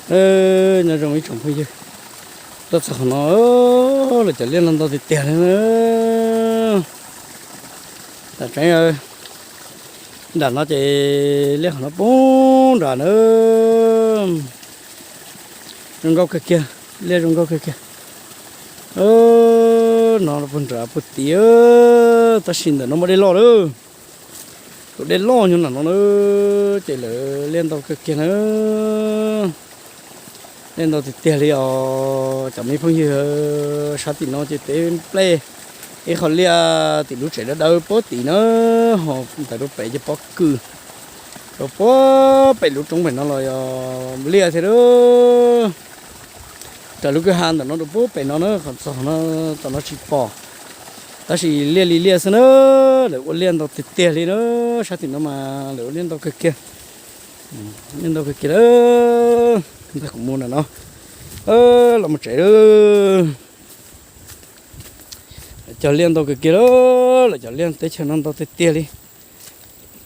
Nyob zoo ib tsoom phooj ywg, tuaj txog qhov no lawv cov liaj los ntau tiag tiag li na. Tam tseeb nram no ces liaj qhov no poob nram na. Zoo nkauj kawg kiag, liaj zoo nkauj kawg kiag. No puag nram puag tid, tab sis ntawm no muaj dej loj lawm. Tus dej loj nyob nram no na, ces lawv liaj ntau kawg kiag na. Liaj ntau tiag tiag li os cov me phooj ywg. Sab tim no ces peb nplej ib qho liaj tim lub tsev dawb dawb puag tim na, ho ntawd rau pem ces pob kws, rau puag pem lub roob pem no los yog liaj thiab. Raws lub kwj ha ntawm no rau puag pem no na, qhov txog no tom no tsis pom, tab sis liaj li liaj xwb na. Lawv ua liaj ntau tiag tiag li na, sab tim no mas lawv ua liaj ntau kawg kiag, liaj ntau kawg kiag lawm. Ntag kuv mus ntawm no, los mus tsev lawm. Lawv cog liaj ntau kawg kiag lawm, lawv cov liaj teb chaws no ntau tiag tiag li.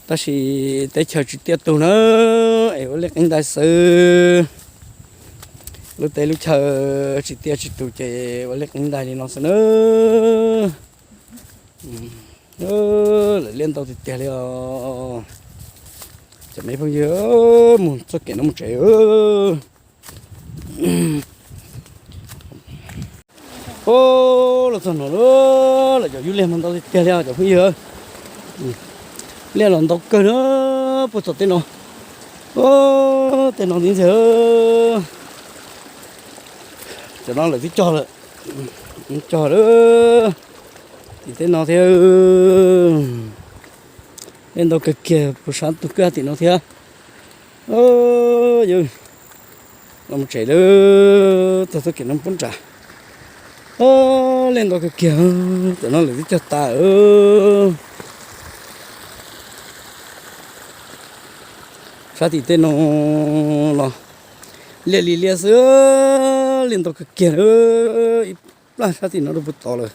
Tab sis teb chaws tsis tiaj tus na, es ua liaj qeeb ntais xwb. Lub teb lub chaw tsis tiaj tsis tus ces ua liaj qeeb ntais li no xwb na. Lawv liaj ntau tiag tiag li os. Cov me phooj ywg, mus txoj kev no mus tsev. Los txog no lawm, lawv cov yub liaj mas ntau tiag tiag li os cov phooj ywg. Liaj los ntau kawg na, puag tom tej no, tej no ntxiv ntxiag. Cov no lawv twb cog lawm, cog lawm. Tim tej no thiab, liaj ntau kawg kiag puag sab tus kwj ha tim no thiab. Yus los mus tsev lawm, txog txoj kev no puag nram. Liaj ntau kawg kiag, cov no lawv twb cog tas. Sab tim tej no los liaj li liaj xwb, liaj ntau kawg kiag. Ib plaj sab tim no rau puag tod lawm.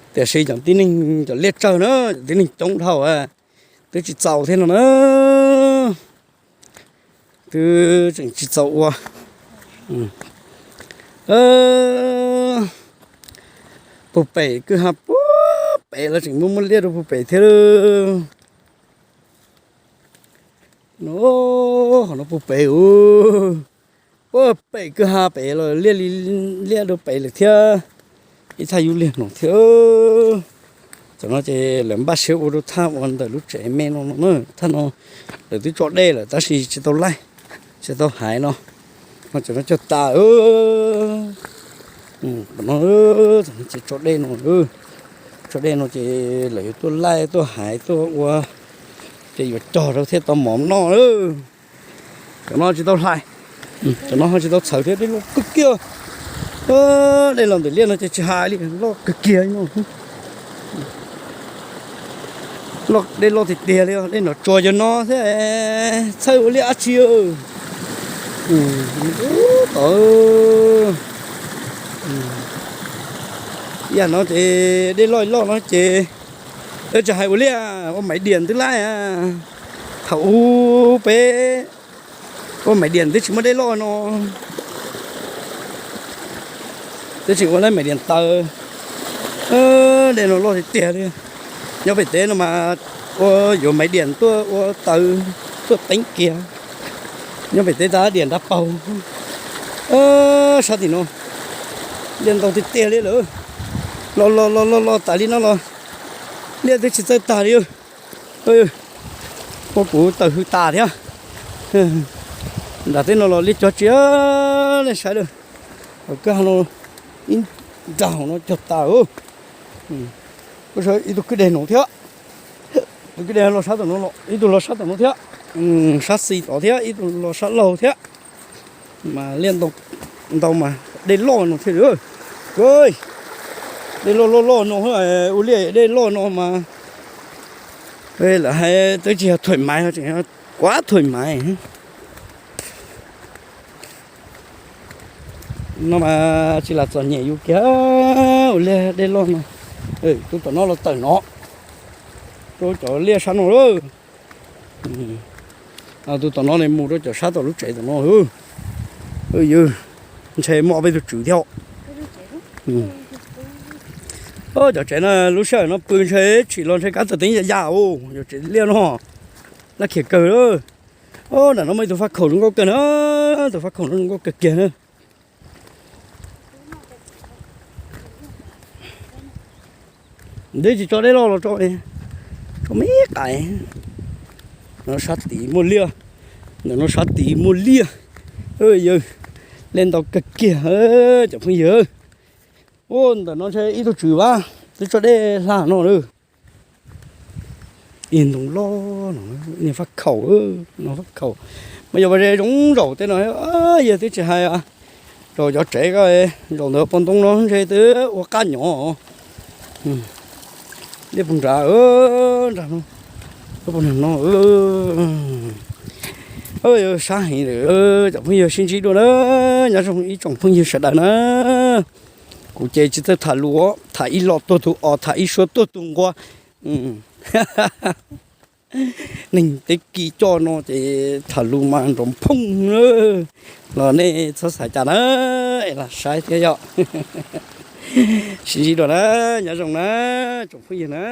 Tiam sis cov tib neeg cov liaj tsawg na, cov tib neeg coob dhau, twb tsis txaus thiab no na. Twb tseem tsis txaus ua. Puag pem kwj ha puag pem los tseem muaj muaj liaj rau puag pem thiab. No, qhov no puag pem, puag pem kwj ha pem los liaj li liaj rau pem lawm thiab. Ib thaj yub liaj no thiab. Cov no ces lawv npaj siab ua rau thaj uas ntawm lub tsev me no no na. Thaj no lawv twb tso dej lawm tab sis tsis tau laij, tsis tau haiv no. Cov no cog tas. Cov no ces tso dej no, tso dej no ces lawv yuav tuaj laij tuaj haiv tuaj ua, ces yuav cog rau thiaj tau mov noj. Cov no tsis tau hlais, cov no ho tsis tau txhawv thiab, dej loj kawg kiag. Dej los ntawm liaj no ces tsis hais li, loj kawg kiag no. Dej loj tiag tiag li, dej nrov tsuas yog no thiab, txhawj ua liaj dab tsi. Tom yam no ces dej loj loj no ces tsis hais ua liaj, ua maiv diam twb laij. Thaum ub peb ua maiv diam twb tsis muaj dej loj no, twb tsis ua laij maiv diam taws. Dej no loj tiag tiag li. Nyob pem teb no mas ua yuav maiv diam tuaj ua taws, tuaj teeb kiag. Nyob pem teb tab diam nrab paug. Sab tim no liaj ntau tiag tiag li lawm. Los los los los los tas li no los liaj twb tsis txawj tag li. Ua kuv tawm hws tas thiab. Nram tej no los liaj cog tsis, nej saib lawm. Kwj ha no ib nrag hauv no cog tas. Ib tug kwj deg no thiab, tus kwj deg los sab tom no, ib tug los sab tom no thiab, sab xis tod thiab, ib tug los sab laug thiab. Mas liaj ntau mas dej loj no thiab. Dej loj loj loj no, ua liaj dej loj no mas lawv hais twb tsis yog thuam maiv, tseem yog kuav thuam maiv. No mas tsis lam txom nyem yus kiag, ua liaj dej loj no. Tus tom no los tawm no, rau cov liaj sab no lawm. Tus tom no ne mus rau cov sab tom lub tsev tom no. Yog ntshe muaj ob peb tug tswv thiab. Cov tsev no lub sij hawm no pw ntshe tsim los ntshe kab txawm teeb ya ya os, yog tsev liaj no laj khiav kawg. Nram no muaj ib tug faj khaum zoo nkauj kawg na, tus faj khaum no zoo nkauj kawg kiag na. Ntev tsis tso dej loj los tso, tso me qais. No sab tid muaj liaj, ntawm no sab tid muaj liaj. Yawg, liaj ntau kawg kiag cov phooj ywg. Ua ntawm no ntshe ib tug tswv vas twb tso dej hla no lawm. Ib ntoo loj no, niag faj khaum, no faj khaum. Mas yog pas ze zoo zaum tej no, yog twb tsis hais zaum cov tsev ko, zaum ntawd pos ntoo no ntshe twb ua qab nyob. Dej puag nrad, nrad no, no. Sab heev lawm, cov phooj ywg sib ntsib dua na, nyob zoo ib tsoom phooj ywg sawv daws na. Kuv ces tsis txawj tham lus, tham ib lo tuag tus os, tham ib suab tuag tus nquag. Neeg teb kis coj no ces tham lus mas nrov phooj na, los nej txhob xav cas na, es lam saib thiab yom. Sib ntsib dua na, nyob zoo na, tsoom phooj ywg na.